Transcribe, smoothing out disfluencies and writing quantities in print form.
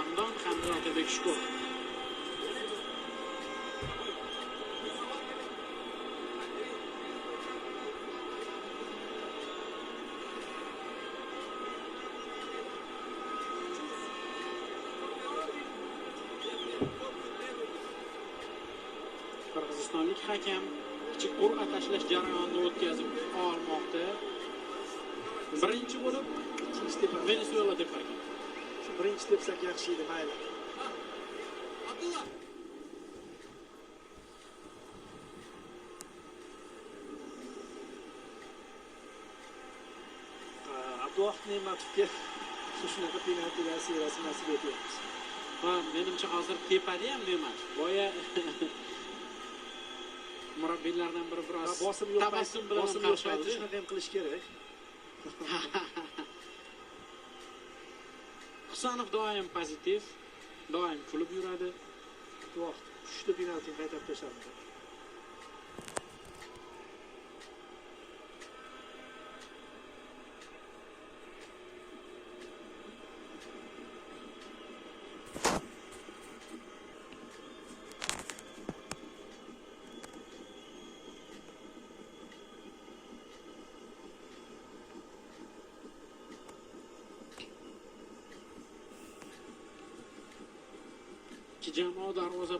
Hamdon hamda Otabek Shukur. Qirg'izistonlik hakam kichik qur'a tashlash jarayonini o'tkazib olmoqda. Birinchi bo'lib Ikkinchi tepar. Venesuela teparkan. Shu birinchi tepsak yaxshi edi, mayli. Abduvohid Ne'matovga shu shunaqa penaltilar seriyasi nasib etyapti. Va menimcha hozir tepada ham Ne'matov. Boya murabbiylardan biri biroz Bosim yo'q, tabassum bilan bosim yo'q qarshi paytida oldi. shunaqa ham qilish kerak. Husanov doim pozitiv, doim kulib yuradi. Abduvohid uchta penaltini qaytarib tashladi. Ikki jamoa darvoza